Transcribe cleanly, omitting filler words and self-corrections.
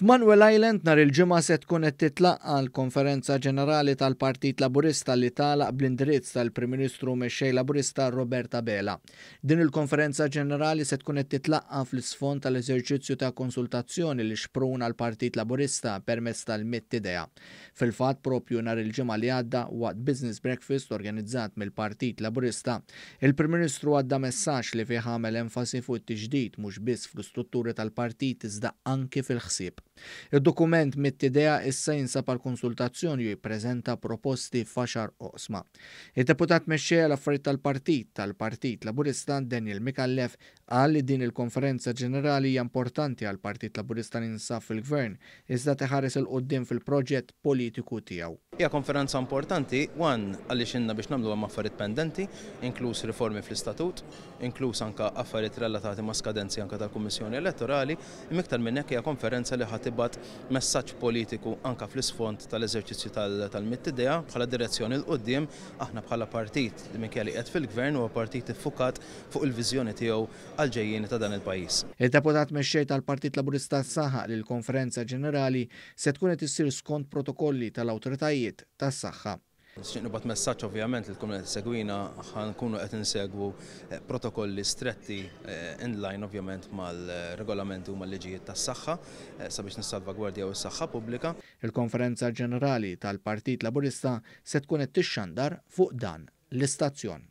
F'Manuel Island nhar il-Ġimgħa se tkun qed titlaqqa' l-Konferenza Ġenerali tal-Partit Laburista li tagħlaq bl-indirizz tal-Prim Ministru u Mexxej Laburista Robert Abela. Din il-Konferenza Ġenerali se tkun qed titlaqqa' fl-isfond tal-eżerċizzju ta' konsultazzjoni li xpruna l-Partit Laburista permezz tal-Mitt Idea. Fil-fatt propju nhar il-Ġimgħa li għadda waqt Business Breakfast organizzat mill-Partit Laburista, il-Prim Ministru għadda messaġġ li fih għamel enfasi fuq it-tiġdid mhux biss fl-istrutturi tal-partit iżda anki fil-ħsieb. Id-dokument Mitt Idea issa jinsab għall-konsultazzjoni u jippreżenta proposti f'għaxar oqsma. Id-Deputat Mexxej għal Affarijiet tal-Partit tal-Partit Laburista Daniel Micallef qal li din il-konferenza ġenerali hija importanti għall-Partit Laburista li jinsab fil-Gvern iżda tiħares 'il quddiem fil-proġett politiku tiegħu. Hija konferenza importanti, one, għaliex ilna biex nagħmlu hemm affarijiet pendenti, inkluż riformi fl-istatut, inkluż anke affarijiet relatati ma' skadenzi anke tal-Kummissjoni Elettorali, imma iktar minn hekk hija konferenza li ħa tibgħat messaġġ politiku anke fl-isfond tal-eżerċizzju tal-Mitt Idea bħala direzzjoni 'l quddiem. Aħna bħala partit li minkejja li qiegħed fil-Gvern huwa partit iffukat fuq il-viżjoni tiegħu għall-ġejjieni ta' dan il-pajjiż. Il-Deputat Mexxej tal-Partit Laburista saħaq li l-Konferenza Ġenerali se tkun qed issir skont protokolli tal-awtoritajiet tas-saħħa. Nixtieq nibgħat messaġġ ovvjament lil kull min qed isegwina, ħa nkunu qed insegwu protokolli stretti in line ovvjament mal-regolamenti u mal-liġijiet tas-saħħa sabiex nissalvagwardjaw is-saħħa pubblika. Il-Konferenza Ġenerali tal-Partit Laburista se tkun qed tixxandar fuq dan l-istazzjon.